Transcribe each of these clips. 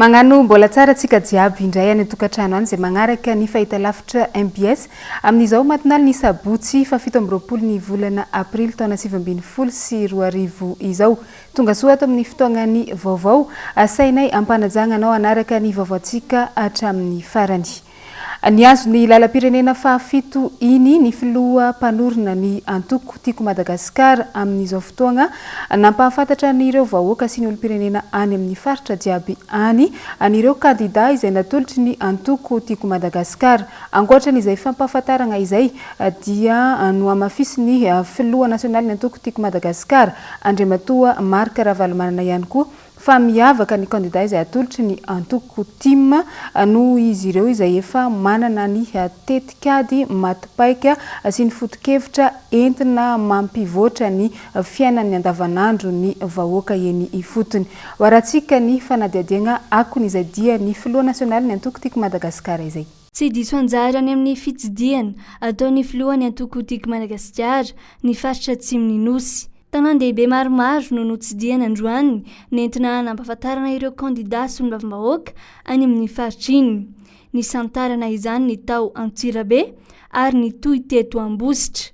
Magnano mbola tsara antsika jiaby indray any an-tokantrano any izay magnaraka ny fahitalavitra mbs amin'izao matinalin'ny sabotsy faha 27 ny volana aprily taona 2019 izao. Tonga soa ato amin'ny fotoagnan'ny vaovao. Asainay ampanajagna anao hanaraka ny vaovaontsika hatramin'ny farany. Nihazo ny lalam-pirenena fahafito iny ny filoha mpanorina ny antoko Tiako Madagasikara amin'izao fotoagna nampahafantatra an'ireo vahoaka sy ny olom-pirenena any amin'ny faritra jiaby any an'ireo kandida izay natolotry ny antoko Tiako Madagasikara. Ankoatran'izay fampahafantaragna izay dia nohamafisin'ny filoha nasionalin'ny antoko Tiako Madagasikara Andriamatoa Marc Ravalomanana ihany koa fa miavaka ny kandida izay atolotry ny antoko tim noho izy ireo izay efa manana ny tetikady maty paika sy ny foto-kevitra entina mampivoatra ny fiainan'ny andavanandro ny vahoaka eny ifotony. Ho arahantsika ny fanadihadiagna akony izay dia ny filoha nasionalin'ny antoko Tiako Madagasikara izay. Tsy diso anjara any amin'ny fitsidihana ataon'ny filohan'ny antoko Tiako Madagasikara ny faritra atsimon'ny Nosy. Tanàn-dehibe maromaro no notsidihana androany nentina nampahafantarana ireo kandidà solombavambahoaka any amin'ny faritra iny. Nisantarana izany ny tao Antsirabe ary nitohy teto Ambositra.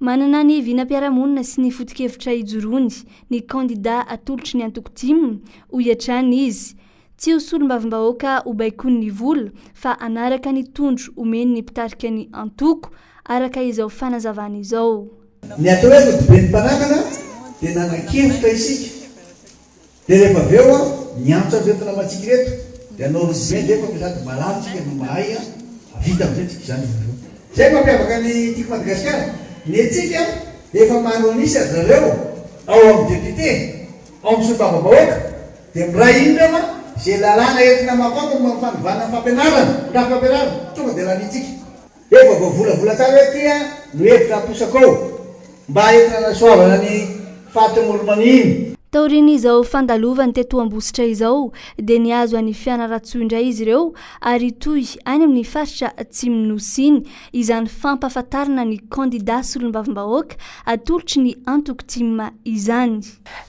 Manana ny vinam-piarahamonina sy ny foto-kevitra ijoroany ny kandidà atolotry ny antoko tim, hoy hatrany izy. Tsy ho solombavambahoaka hobaikoin'ny vola fa hanaraka ny tondro omen'ny mpitarika ny antoko, araka izao fanazavana izao. Ny atao hoe rodoben'ny mpanangana dia nanan-kevitra isika dia rehefa avy eo an, niantso an'ireto namantsika ireto dia hanao rodobe dia efa sady malala isika no mahay an, vita amin'izay tsika izany rehefa avy eo. Izay no mampiavaka ny Tiako Madagasikara. Ny antsika efa maro an'isa ry zareo ao amin'ny député, ao amin'ny solombavambahoaka dia miray hina ireo an, izay lalàna entina mampao momba ny fanovana ny fampianarana, ny rafi-pampianarana, tonga dia laniantsika. Efa voavolavola tsara hoe ty no hevitra aposako ao mba entina anasoavana ny faritra Amoron'i-Mania iny. Taorian'izao fandalovany teto Ambositra izao dia nihazo an'i Fianarantsoa indray izy ireo ary hitohy any amin'ny faritra Atsimon'ny Nosy iny izany fampahafantarana ny kandida solombavambahoaka atolotry ny antoko tim izany.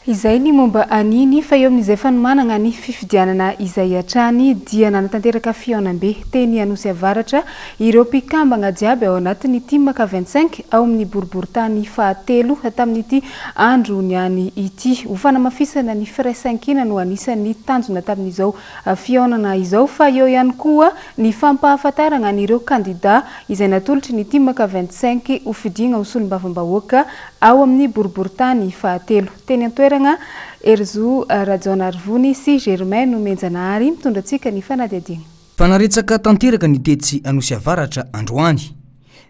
Izay ny momba an'iny fa eo amin'izay fanomanagna ny fifidianana izay hatrany dia nanatanteraka fihaonambe teny Anosy Avaratra ireo mpikambagna jiaby ao anatin'ny Team K 25 ao amin'ny boriborintany fahatelo tamin'ity andro niany ity. Ho fanamafisana ny firaisankina no anisan'ny tanjona tamin'izao fihaonana izao fa eo ihany koa ny fampahafantaragna an'ireo kandida izay natolotry ny Team K 25 hofidiagna ho solombavambahoaka Ao amin'ny boriborintany fahatelo. Teny an-toerana, Herizo Rajaonarivony sy Germain Nomenjanahary mitondra antsika ny fanadihadiana. Fanaretsaka tanteraka ny tetsy Anosy Avaratra androany.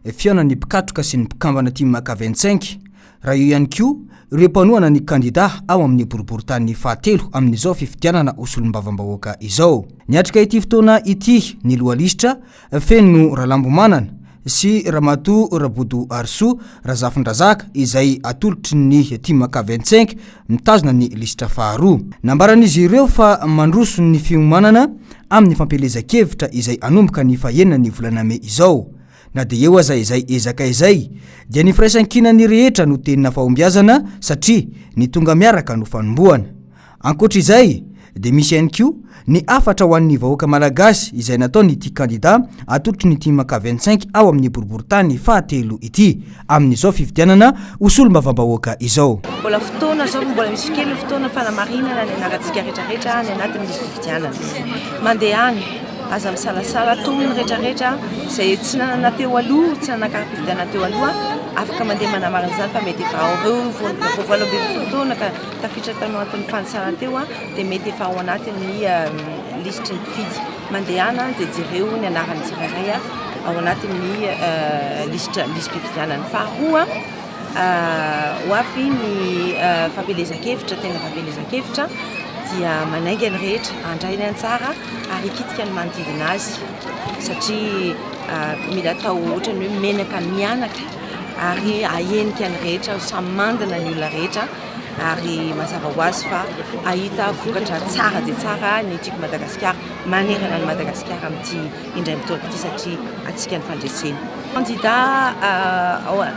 Fihaonan'ny mpikatroka sy ny mpikambana tim K 25, raha eo ihany koa ireo mpanohana ny kandida ao amin'ny boriborintany fahatelo amin'izao fifidianana ho solombavambahoaka izao. Niatrika ity fotoana ity ny lohalisitra Feno Ralambomanana sy Ramatoa Rabodo Harisoa Razafindrazaka izay atolotry ny Team K 25 mitazona ny lisitra faharoa. Nambaran'izy ireo fa mandroso ny fiomanana amin'ny fampielezan-kevitra izay hanomboka ny fahenina ny volana mey izao. Na dia eo aza izay ezaka izay dia ny firaisankinan'ny rehetra no tena fahombiazana satria ny tonga miaraka no fanombohana. Ankoatra izay dia misy ihany koa ny hafatra ho an'ny vahoaka malagasy izay nataon'ity kandida atolotry ny tim K 25 ao amin'ny boriborintany fahatelo ity amin'izao fifidianana ho solombavambahoaka izao. Mbola fotoana izao, mbola misy kely ny fotoana fanamarinana ny anarantsika rehetrarehetra any anatin'ny fifidianana. Mandehana, aza misalasala, tony ny rehetrarehetra izay tsy nanana teo aloha, tsy nanana kara-pifidianana teo aloha, afaka mandeha manamarina izany fa mety efa ao ireo vao 18 taona ka tafiditra tao anatin'ny fanisana teo dia mety efa ao anatin'ny lisitry ny mpifidy. Mandehana dia jereo ny anaran'ny tsirairay ao anatin'ny lisitra lisi-pifidianana. Faharoa, ho avy ny fampielezan-kevitra, tena fampielezan-kevitra dia manainga ny rehetra handray ny anjara ary hikitika ny manodidina azy satria mila atao ohatran'ny hoe menaka mihanaka ary ahenika ny rehetra, samy mandina ny olona rehetra. Ary mazava ho azy fa hahita vokatra tsara dia tsara ny Tiako Madagasikara manerana an'i Madagasikara amin'ity indray mitoraka ity satria antsika ny fandresena. Kandida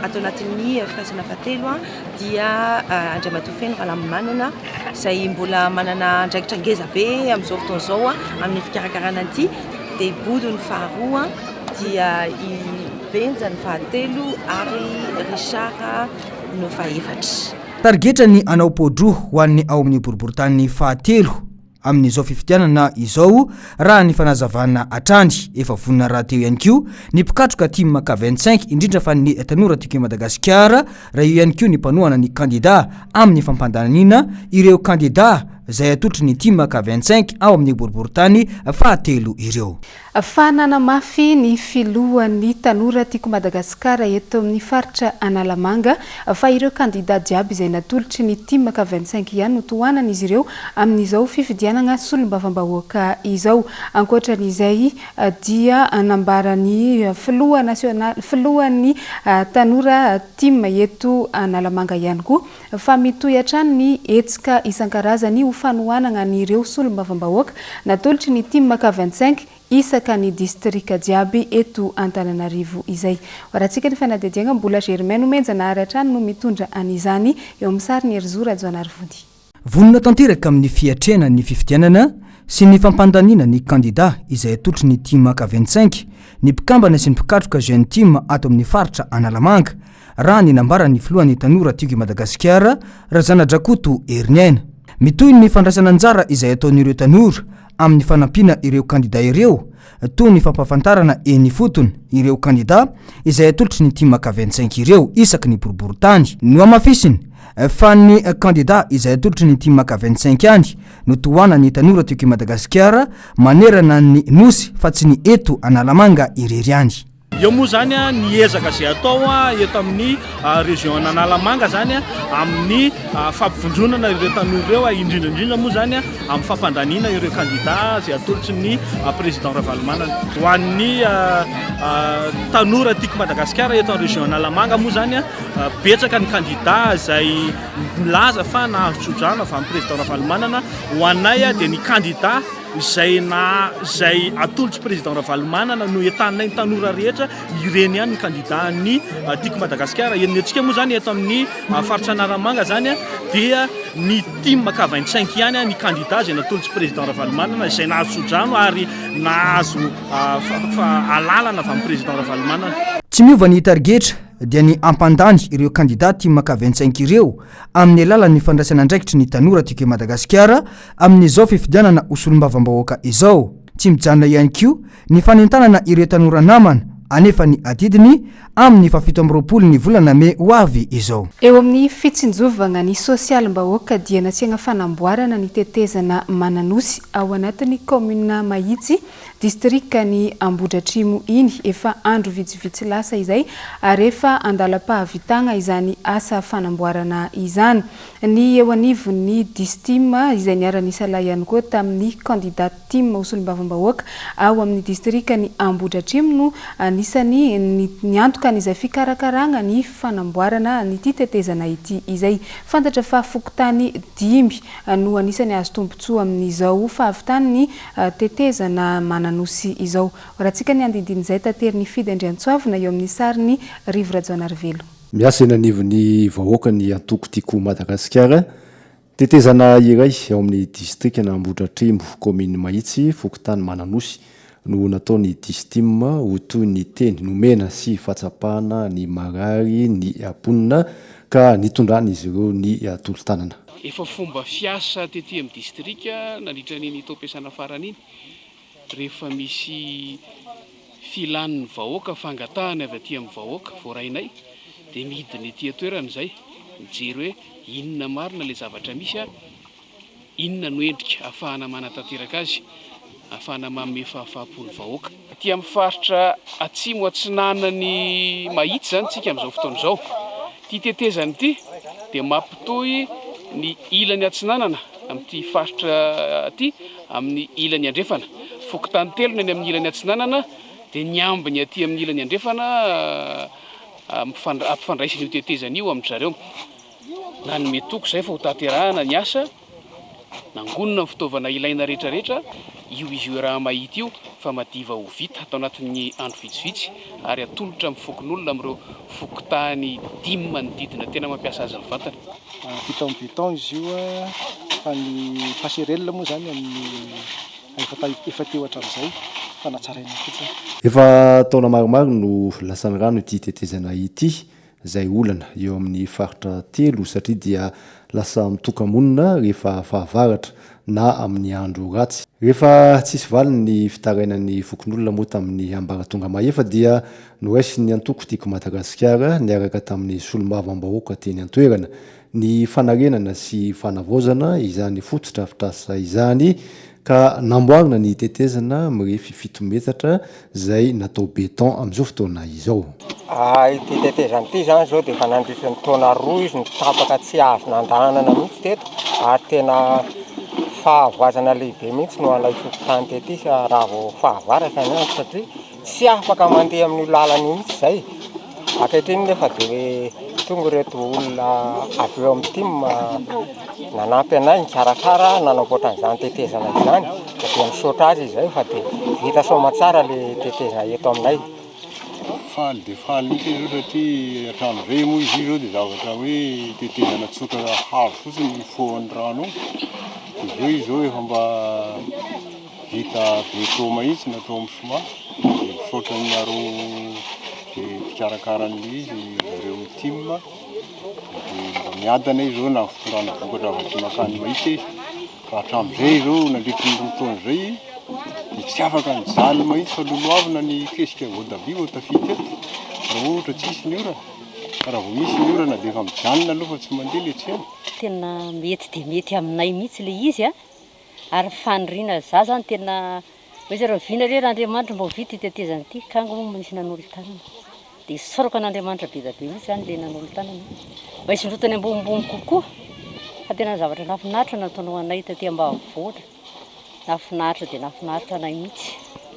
ato anatin'ny firaisana fahatelo dia Andriamatoa Feno Ralamimanana izay mbola manana andraikitra ngeza be amin'izao fotoana izao amin'ny fikarakarana an'ity dia i Bodo ny faharoa dia i Benja ny fahatelo ary Richard no fahefatra. Tarigetra ny hanao pao-droa ho an'ny ao amin'ny boriborintany fahatelo amin'izao fifidianana izao raha ny fanazavana hatrany. Efa vonona rahateo ihany koa ny mpikatroka tim K 25 indrindra fa ny tanora tiako i Madagasikara raha eo ihany koa ny mpanohana ny kandida amin'ny fampandaniana ireo kandida izay atolotry ny tim K 25 ao amin'ny boriborintany fahatelo ireo. Fa nanamafy ny filohan'ny Tanora Tiako Madagasikara eto amin'ny faritra Analamanga fa ireo kandida jiaby izay natolotry ny tim K 25 ihany no tohanan'izy ireo amin'izao fifidianana solombavambahoaka izao. Ankoatran'izay dia nambaran'ny filoha nasionaly filohan'ny Tanora tim eto Analamanga ihany koa fa mitohy hatrany ny hetsika isan-karazany ho fanohanana an'ireo solombavambahoaka natolotry ny tim K 25 isaka ny distrika jiaby eto Antananarivo izay. Hoarahantsika ny fanadihadiagna Mbola Germain Nomenjanahary hatrany no mitondra an'izany eo amin'ny sarin'i Herizo Rajaonarivony. Vonona tanteraka amin'ny fiatrehana ny fifidianana sy ny fampandaniana ny kandida izay atolotry ny tim K 25 ny mpikambana sy ny mpikatroka Jeune Tim ato amin'ny faritra Analamanga. raha ny nambaran'ny filohan'ny Tanora Tiako i Madagasikara, Razanadrakoto Heriniaina. Mitohy ny fandraisana anjara izay ataon'ireo tanora amin'ny fanampiana ireo kandida ireo, toy ny fampahafantarana eny ifotony ireo kandida izay atolotry ny tim K 25 ireo isaky ny boriborintany. Nohamafisiny fa ny kandida izay atolotry ny tim K 25 ihany no tohanan'ny Tanora Tiako i Madagasikara manerana ny Nosy fa tsy ny eto Analamanga irery ihany. Eo moa izany ny ezaka izay atao eto amin'ny région an'Analamanga izany amin'ny fampivondronana ireo tanora ireo, indrindra indrindra moa izany amin'ny fampandaniana ireo kandida izay atolotry ny président Ravalomanana. Ho an'ny tanora Tiako Madagasikara eto amin'ny région Analamanga moa izany, betsaka ny kandida izay milaza fa nahazo tsodrano avy amin'ny président Ravalomanana. Ho anay dia ny kandida Izay na izay atolotry président Ravalomanana no entaninay ny tanora rehetra, ireny ihany ny candidat ny Tiako Madagasikara. Ny antsika moa izany eto amin'ny faritra Analamanga izany dia ny tim K 25 ihany ny candidat izay natolotry président Ravalomanana izay nahazo tsodrano ary nahazo alalana avy amin'ny président Ravalomanana. Tsy miova ny tarigetra dia ny hampandany ireo kandida tim K 25 ireo amin'ny alalan'ny fandraisana andraikitry ny tanora Tiako i Madagasikara amin'izao fifidianana ho solombavambahoaka izao. Tsy mijanona ihany koa ny fanentanana ireo tanora namana hanefa ny adidiny amin'ny fahafito amby 20 ny volana mey ho avy izao. Eo amin'ny fitsinjovana ny sosialim-bahoaka dia nasiana fanamboarana ny tetezana Mananosy ao anatin'ny kaominina Mahitsy, distrikan'i Ambohidratrimo iny efa andro vitsivitsy lasa izay ary efa andalam-pahavitagna izany asa fanamboarana izany. Ny eo anivon'ny Distim izay niara-nisalahy ihany koa tamin'ny kandida tim ho solombavambahoaka ao amin'ny distrikan'i Ambohidratrimo no anisan'ny niantoka an'izay fikarakaragna ny fanamboarana an'ity tetezana ity izay. Fantatra fa fokontany dimy no anisan'ny hahazo tombontsoa amin'izao fahavitan'ny tetezana Mananosy izao. Horatsika ny andindin'izay taterin'i Fidy Andriantsoavina eo amin'ny sarin'i Rivo Rajaonarivelo. Miasa eny anivon'ny vahoaka ny antoko Tiako Madagasikara. Tetezana iray ao amin'ny distrikan'Ambohidratrimo, kaominin'i Mahitsy, fokontany Mananosy no nataon'ny Distim ho toy ny teny nomena sy fahatsapana ny marary ny mponina ka nitondran'izy ireo ny tolo-tanana. Efa fomba fiasa tety amin'ny distrika nandritra an'iny taom-piasana farany iny Rehefa misy filan'ny vahoaka, fangatahana avy aty amin'ny vahoaka voarainay dia midina ety an-toerana izay, mijery hoe inona marina ilay zavatra misy, inona no endrika ahafahana manatanteraka azy, ahafahana manome fahafaham-po ny vahoaka. Aty amin'ny faritra atsimo atsinanan'i Mahitsy izany isika amin'izao fotoana izao. Ity tetezana ity dia mampitohy ny ilany atsinanana amin'ity faritra ity amin'ny ilany andrefana. Fokontany telo ny any amin'ny ilany atsinanana dia ny ambiny aty amin'ny ilany andrefana ampifandraisin'io tetezana io amin-dry zareo. Nanome toky izay fa ho tanterahana ny asa, nangonina ny fitaovana ilaina rehetrarehetra, io izy io raha mahita io fa madiva ho vita ato anatin'ny andro vitsivitsy ary atolotra amin'ny fokonolona amin'ireo fokontany dimy manodidina tena mampiasa azy mivantana. Vita amin'ny béton izy io fa ny passerelle moa izany amin'ny efa efa teo hatramin'izay fa natsaraina fotsiny. Efa taona maromaro no lasan'ny rano ity tetezana ity izay olana eo amin'ny faritra telo satria dia lasa mitoka-monina rehefa fahavaratra na amin'ny andro ratsy. Rehefa tsisy valiny ny fitarainan'ny fokonolona moa tamin'ny ambaratonga mahefa dia noraisin'ny antoko Tiako Madagasikara niaraka tamin'ny solombavambahoaka teny an-toerana ny fanarenana sy fanavaozana izany fotodrafitrasa izany ka namboarina ny tetezana mirefy fito metatra izay natao béton amin'izao fotoana izao. Ity tetezana ity izany izao dia efa nandritra ny taona roa izy no tapaka tsy azo nandehanana mihitsy teto ary tena fahavoazana lehibe mihitsy no anay fokontany tety raha vao fahavaratra ny andro satria tsy afaka mandeha amin'io lalana io mihitsy izay. Ankehitriny nefa dia tonga ireto olona avy eo amin'ny tim nanampy anay nikarakara nanamboatra an'izany tetezana izany dia misaotra azy izay fa dia vita soamantsara le tetezana eto aminay. Faly dia faly mihitsy izy ireo satria hatramin'izay moa izy io izao dia zavatra hoe tetezana tsotra hazo fotsiny no nifohan'ny rano ao. Dia izao izy izao efa mba Vita béton mahitsy natao amin'ny ciment dia misaotra anareo izay mpikarakara an'ilay izy zareo tim dia mba miadana izy izao na ny fitondrana vokatra avy aty mankany mahitsy izy fa hatramin'izay izao nandritry ny roa taona izay dia tsy afaka nijaly mahitsy fa lolohavina ny kesika voatabia vao tafita eto raha ohatra tsisy ny orana fa raha vao misy ny orana dia efa mijanona aloha fa tsy mandeha ilay tsena. Tena mety dia mety aminay mihitsy ilay izy a! Ary faniriana za zany tena hoe zay rahoviana re Randriamanitra mba ho vita ity tetezana ity kango moa nisy nanolo-tanana dia isaorako an'Andriamanitra be dia be mihitsy zany le nanolo-tanana mba hisondrotany ambonimbony kokoa fa tena zavatra nahafinaritra nataonao anay taty ambanivohitra nahafinaritra dia nahafinaritra anay mihitsy.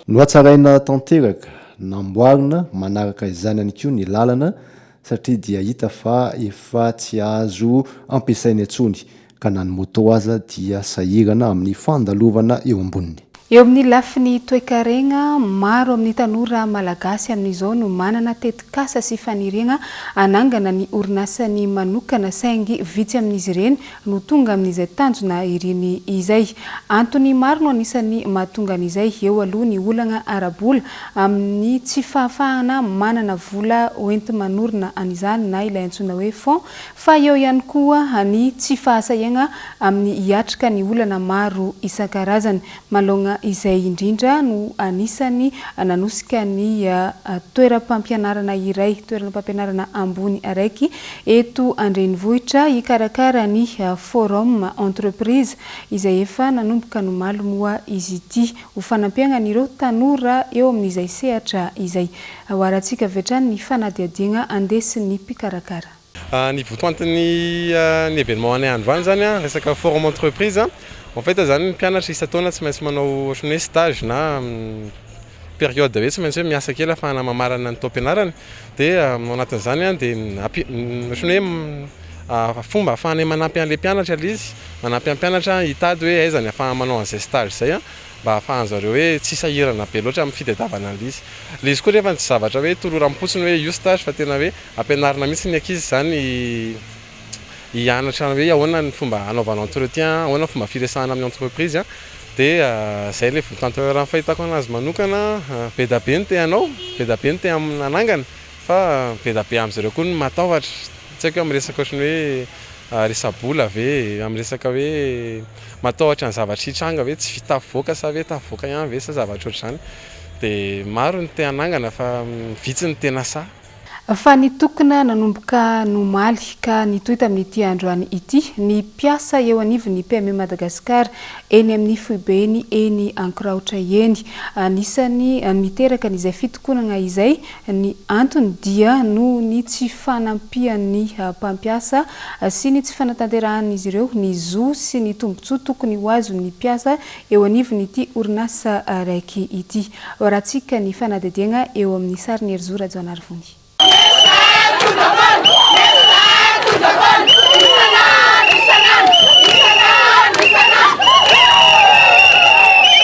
Nohatsaraina tanteraka, namboarina manaraka izany ihany koa ny lalana satria dia hita fa efa tsy azo ampiasaina intsony ka na ny moto aza dia sahirana amin'ny fandalovana eo amboniny. Eo amin'ny lafiny toekarena, maro amin'ny tanora malagasy amin'izao no manana tetikasa sy faniriana hanangana ny orinasany manokana saingy vitsy amin'izy ireny no tonga amin'izay tanjona iriny izay. Antony maro no anisan'ny mahatonga an'izay, eo aloha ny olana ara-bola amin'ny tsy fahafahana manana vola hoenti-manorina an'izany na ilay antsoina hoe fonds Fa eo ihany koa ny tsy fahasahiagna amin'ny hiatrika ny olana maro isan-karazany. Manoloana izay indrindra no anisan'ny nanosika ny toeram-pampianarana iray, toeram-pampianarana ambony araiky eto an-drenivohitra hikarakara ny Forum Entreprise izay efa nanomboka nomaly moa izy ity ho fanampiagna an'ireo tanora eo amin'izay sehatra izay. Ho arahantsika avy hatrany ny fanadihadiagna andesin'ny mpikarakara. Ny votoantin'ny ny événement anay androany zany an, resaka forum entreprise, en fait zany ny mpianatra isan-taona tsy maintsy manao ohatran'ny hoe stage na période hoe tsy maintsy hoe miasa kely ahafahana mamarana ny taom-pianarana, dia ao anatin'izany an dia ampi- ohatran'ny hoe fomba ahafahanay manampy an'ilay mpianatra ilay izy, manampy an'ny mpianatra hitady hoe aiza ny ahafahany manao an'izay stage izay an. mba ahafahan-zareo hoe tsy sahirana be loatra amin'ny fitadiavana an'ilay izy. Ilay izy koa nefa tsy zavatra hoe toloram-potsiny hoe io stage fa tena hoe ampianarina mihitsy ny ankizy izany hianatra hoe ahoana ny fomba hanaovana entretien, ahoana ny fomba firesahana amin'ny entreprise dia izay ilay votoanton'ny raha ny fahitako an'azy manokana be dia be ny te hanao, be dia be ny te hanangana fa be dia be amin'izareo koa no matahotra, tsy haiko hoe amin'ny resaka ohatran'ny hoe Resa-bola ve? Amin'ny resaka hoe matahotra ny zavatra hitranga ve tsy tafavoaka sa ve tafavoaka ihany ve sa zavatra ohatr'izany? Dia maro ny te hanangana fa vitsy ny tena sahy. Fa nitokona nanomboka nomaly ka nitohy tamin'ity androany ity ny mpiasa eo anivon'ny PME Madagascar eny amin'ny foibeny eny Ankorahotra eny. Anisan'ny miteraka an'izay fitokonana izay Ny antony dia noho ny tsy fanampian'ny mpampiasa sy ny tsy fanatanterahan'izy ireo ny zo sy ny tombontsoa tokony ho azon'ny mpiasa eo anivon'ity orinasa raiky ity. Hoarahantsika ny fanadihadiana eo amin'ny sarin'i Herizo Rajaonarivony.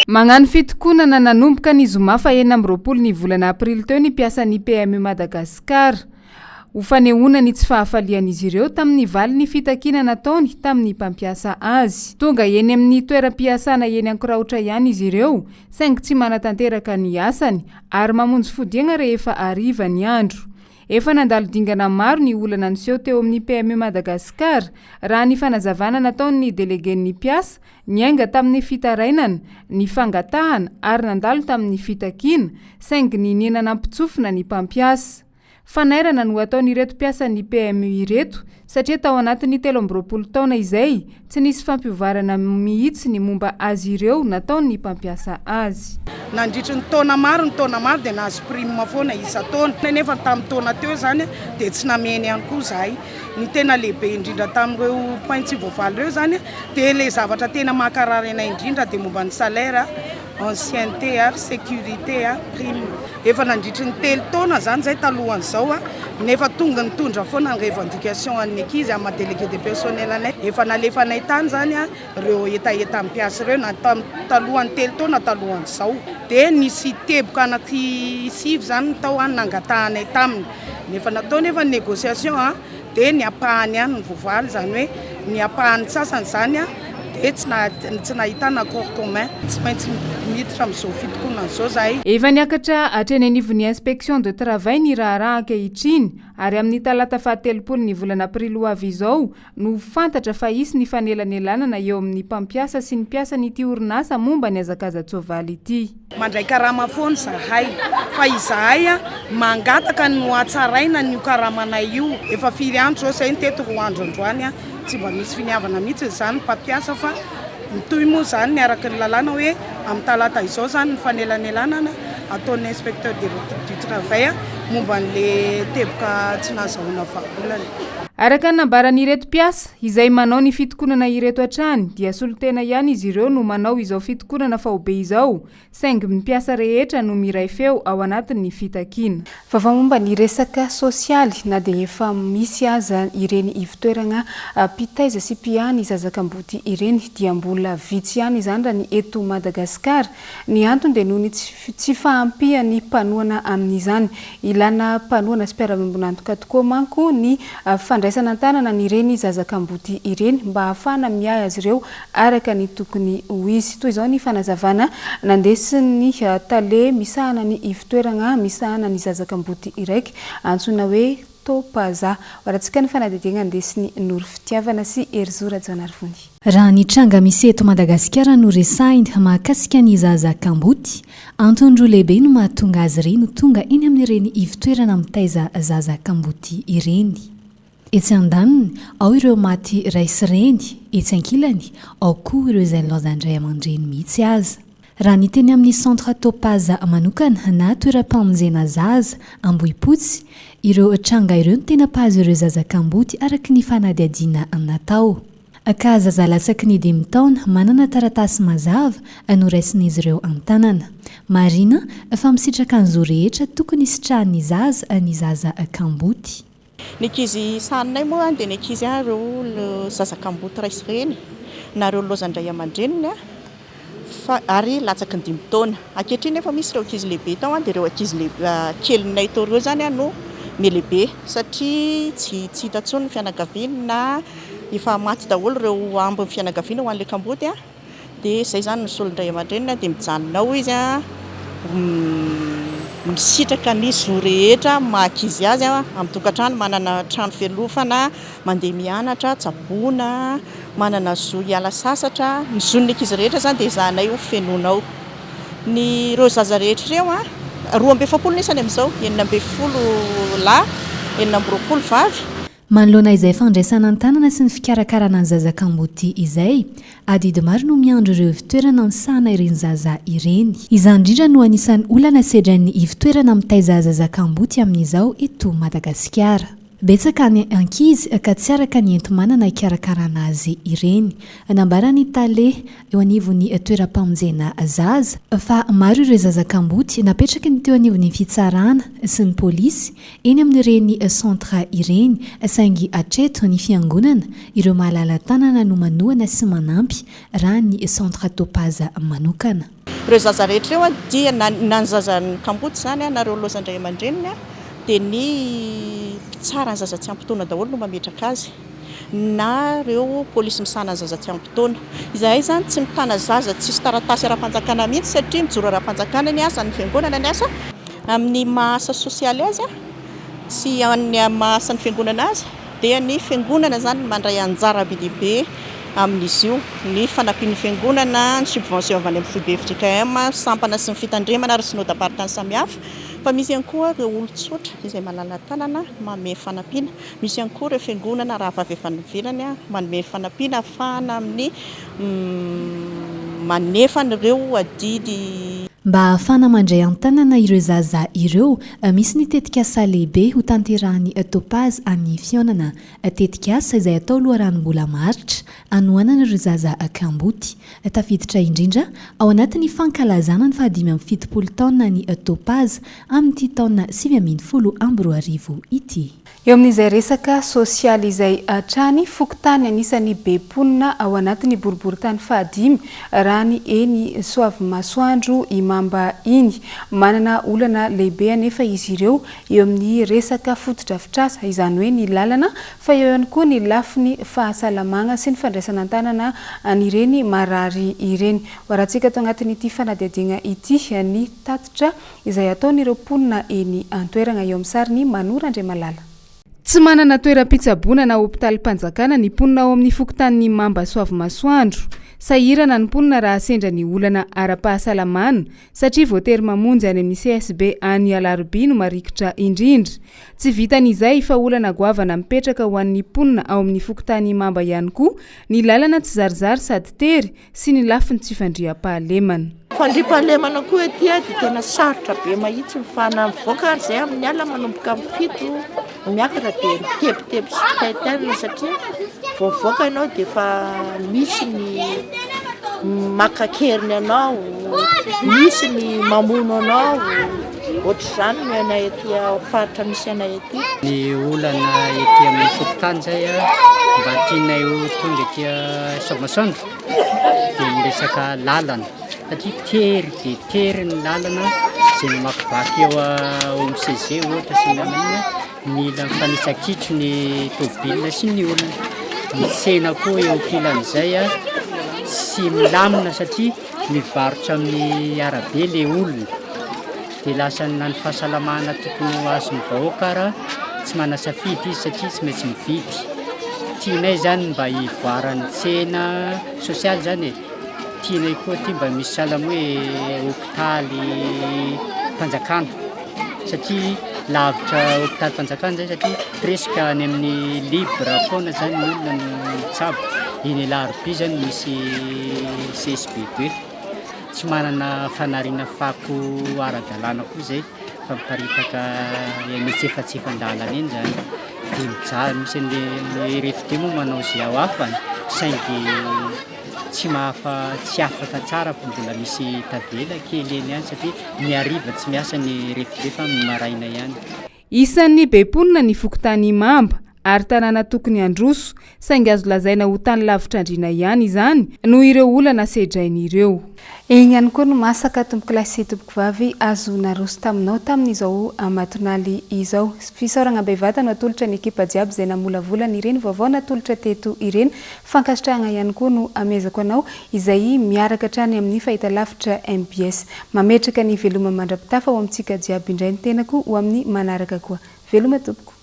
Magnano fitokonana nanomboka ny zoma faha 26 ny volana aprily teo ny mpiasan'ny PMU Madagascar. Ho fanehoana ny tsy fahafalian'izy ireo tamin'ny valin'ny fitakiana nataony tamin'ny mpampiasa azy. Tonga eny amin'ny toeram-piasana eny Ankorahotra ihany izy ireo saingy tsy manatanteraka ny asany ary mamonjy fodiagna rehefa hariva ny andro. Efa nandalo dingana maro ny olana niseho teo amin'ny PMU Madagascar, raha ny fanazavana nataon'ny delegen'ny mpiasa, niainga tamin'ny fitarainana, ny fangatahana ary nandalo tamin'ny fitakiana, saingy niniana nampitsofina ny mpampiasa. Fanairana no ataon'ireto mpiasan'ny PMU ireto satria tao anatin'ny 23 taona izay, tsy nisy fampiovarana mihitsy ny momba azy ireo nataon'ny mpampiasa azy. Nandritry ny taona maro ny taona maro dia nahazo prime foana isan-taona, nefa tamin'ny taona teo izany dia tsy nameno ihany koa izahay. Ny tena lehibe indrindra tamin'ireo points tsy voavaly ireo izany dia ilay zavatra tena mankarary anay indrindra dia momba ny salaire. Ancienneté ary sécurité ary prime. Efa nandritry ny telo taona izany izay talohan'izao nefa tonga nitondra foana ny revendication an'ny ankizy amin'ny maha délégué de personnel anay. Efa nalefanay tany izany ireo hetahetan'ny mpiasa ireo na talohan'ny telo taona talohan'izao. Dia nisy teboka anaky sivy izany ny tao nangatahanay taminy. Nefa natao nefa ny négociation dia ny ampahany ihany no voavaly, izany hoe ny ampahany sasany izany dia tsy tsy nahitana accord commun. Tsy maintsy miditra amin'izao fitokonana izao izahay. Efa niakatra hatreny anivon'ny Inspection de travail ny raharaha ankehitriny ary amin'ny talata fahatelopolo ny volana aprily ho avy izao no ho fantatra fa hisy ny fanelanelanana eo amin'ny mpampiasa sy ny mpiasan'ity orinasa momba ny hazakaza-tsoavaly ity. Mandray karama foana izahay fa izahay mangataka ny ho hatsaraina an'io karamanay io. Efa firy andro izao izay no teto, roa andro androany, tsy mba misy finiavana mihitsy izany ny mpampiasa fa mitohy moa izany ny araka ny lalàna hoe amin'ny talata izao izany ny fanelanelanana ataon'ny inspecteur du travail momba an'ilay teboka tsy nahazahoana vahaolana. Araka ny nambaran'ireto mpiasa izay manao ny fitokonana ireto hatrany dia solontena ihany izy ireo no manao izao fitokonana faobe izao saingy ny mpiasa rehetra no miray feo ao anatin'ny fitakiana. Vaovao momba ny resaka sosialy, na dia efa misy aza ireny ivotoerana mpitaiza sy mpiahy ny zaza kamboty ireny dia mbola vitsy ihany izany raha ny eto Madagasikara. Ny antony dia noho ny tsy fahampian'ny mpanohana amin'izany. Ilana mpanohana sy mpiara-miombon'antoka tokoa manko ny fandraisana an-tanana an'ireny zaza kamboty ireny mba hahafahana miahy azy ireo araka ny tokony ho izy. Toy izao ny fanazavana nandesin'ny tale misahana ny ivotoerana misahana ny zaza kamboty iraika antsoina hoe Topaza. Hoarantsika ny fanadihadiana andesin'i Noro Fitiavana sy Herizo Rajaonarivony. Raha ny tranga misy eto Madagasikara no resahina mahakasika ny zaza kamboty, antony roa lehibe no mahatonga azy ireny ho tonga eny amin'ireny ivotoerana mitaiza zaza kamboty ireny. Etsy andaniny, ao ireo maty ray sy reny, etsy ankilany, ao koa ireo izay nilaozan-dray aman-dreny mihitsy aza. Raha ny teny amin'ny Centre Topaz manokana na toeram-pamonjena zaza, Ambohipotsy, ireo tranga ireo no tena mpahazo ireo zaza kamboty araka ny fanadihadiana natao. Ka zaza latsaky ny dimy taona manana taratasy mazava no raisin'izy ireo an-tanana. Marihina fa misitraka ny zo rehetra tokony hisitrahan'ny zaza ny zaza kamboty. Ny ankizy sahaninay moa dia ny ankizy ireo zaza kamboty ray sy reny na ireo nilaozan-dray aman-dreniny fa ary latsaky ny dimy taona. Ankehitriny nefa misy ireo ankizy lehibe tao dia ireo ankizy lehibe kelinay tao ireo izany no mihalehibe satria tsy tsy hita intsony ny fianakaviany na efa maty daholo ireo ambin'ny fianakaviana ho an'ilay kamboty. Dia izay izany ny solon-dray aman-dreniny dia mijanona ao izy misitraka ny zo rehetra maha ankizy azy amin'ny tokantrano, manana trano fialofana, mandeha mianatra, tsaboina, manana zo hiala sasatra, ny zon'ny ankizy rehetra izany dia ezahanay ho fenoina ao. Ny ireo zaza rehetra ireo an, 42 ny isany amin'izao, 16 lahy, 26 vavy. Manoloana izay fandraisana an-tanana sy ny fikarakarana ny zaza kamboty izay, adidy maro no miandry ireo ivtoerana misahana ireny zaza ireny. Izany indrindra no anisan'ny olana sedrain'ny ivtoerana mitaiza zaza kamboty amin'izao eto Madagasikara. Betsaka ny ankizy ka tsy araka ny enti-manana hikarakarana azy ireny. Nambaran'ny tale eo anivon'ny toeram-pamonjena zaza fa maro ireo zaza kamboty napetraky ny teo anivon'ny fitsarana sy ny polisy eny amin'ireny centre ireny saingy hatreto ny fiangonana ireo mahalala tanana no manohana sy manampy raha ny centre Topaz manokana. Ireo zaza rehetra ireo dia na na ny zaza kamboty izany na ireo lozan-dray aman-dreniny dia ny mpitsara ny zaza tsy ampy taona daholo no mametraka azy na ireo polisy misahana ny zaza tsy ampy taona. Izahay izany tsy mitana zaza tsisy taratasy ara-panjakana mihitsy satria mijoro ara-panjakana ny asa, ny fiangonana ny asa. Amin'ny maha asa sosialy azy sy amin'ny maha asan'ny fiangonana azy dia ny fiangonana izany no mandray anjara be dia be amin'izy io, ny fanampian'ny fiangonana, ny subvention avy any amin'ny foibe fjkm, sampana sy ny fitandremana ary synodam-paritany samihafa, fa misy ihany koa ireo olon-tsotra izay malala-tanana manome fanampiana, misy ihany koa ireo fiangonana rahavavy avy any ivelany manome fanampiana ahafahana amin'ny manefa an'ireo adidy. Mba hahafahana mandray an-tanana ireo zaza ireo, misy ny tetikasa lehibe hotanterahan'ny Topaz any Fihaonana. Tetikasa izay atao loharanom-bola maharitra hanohanana ireo zaza kamboty. Tafiditra indrindra ao anatin'ny fankalazana ny fahadimy amby 70 taona ny Topaz amin'ity taona 2019 ity. Eo amin'izay resaka sosialy izay hatrany, fokontany anisan'ny be mponina ao anatin'ny boriborintany fahadimy raha ny eny Soavimasoandro Imamba iny. Manana olana lehibe anefa izy ireo eo amin'ny resaka fotodrafitrasa, izany hoe ny lalana, fa eo ihany koa ny lafiny fahasalamagna sy ny fandraisana an-tanana an'ireny marary ireny. Hoarahantsika ato anatin'ity fanadihadiana ity ny tatitra izay ataon'ireo mponina eny an-toerana eo amin'ny sarin'i Mano Randriamalala. Tsy manana toeram-pitsaboana na hopitalim-panjakana ny mponina ao amin'ny fokontanin'i Mamba Soavimasoandro. Sahirana ny mponina raha sendra ny olana ara-pahasalamana satria voatery mamonjy any amin'ny CSB any Alarobia no marikitra indrindra. Tsy vitan'izay fa olana goavana mipetraka ho an'ny mponina ao amin'ny fokontany Imamba ihany koa ny lalana tsizarizary sady tery sy ny lafiny tsy fandriampahalemana. Fandriampahalemana koa ety dia tena sarotra be mahitsy ny fa na mivoaka ary izay amin'ny alina manomboka amin'ny 7 miakatra dia mitebiteby sy fitaitainana satria vao mivoaka ianao dia efa misy ny maka an-keriny anao, misy ny mamono anao, ohatr'izany ny anay aty faritra misy anay aty. Ny olana ety amin'ny fokontany izay mba tianay ho tonga ety Soamasoandro dia ny resaka lalana satria tery dia tery ny lalana izay mamakivaky eo amin'ny CG ohatra sy ny namany mila mifanisa-kitro ny tôbila sy ny olona. Ny tsena koa eo ankilan'izay tsy milamina satria mivarotra amin'ny arabe le olona dia lasa na ny fahasalamana tokony ho azon'ny vahoaka ara tsy manasafidy izy satria tsy maintsy mividy. Tianay zany mba hivoaran'ny tsena sosialy zany e, tianay koa ty mba misy sahala amin'ny hoe hopitaly fanjakana satria lavitra hopitaly fanjakana zay satria presque any amin'ny libre foana zany ny olona no mitsabo, eny Alarobia zany misy CSB deux, tsy manana fanariana fako ara-dalàna koa zay fa miparitaka eny antsefatsefan-dalana eny zany, de mijaly misy an'le RFD moa manao ze ao afany saingy tsy mahafa tsy afaka tsara fa mbola misy tavela kely eny ihany satria ny hariva tsy miasa ny RFD fa ny maraina ihany. Isan'ny be mponina ny fokontany Imamba ary tanàna tokony handroso, saingy azo lazaina ho tany lavitr'andriana ihany izany noho ireo olana sedrainy ireo. Iny ihany koa no masaka tompokolahy sy tompokovavy azo naroso taminao tamin'izao matin'aly izao. Fisaoragna bevata no atolotra ny ekipa jiaby izay namolavola an'ireny vaovao natolotra teto ireny. Fankasitrahagna ihany koa no amezako anao izay miaraka hatrany amin'ny fahitalavitra mbs. Mametraka ny veloma mandra-pitafa ho amintsika jiaby indray ny tenako ho amin'ny manaraka koa. Veloma tompoko.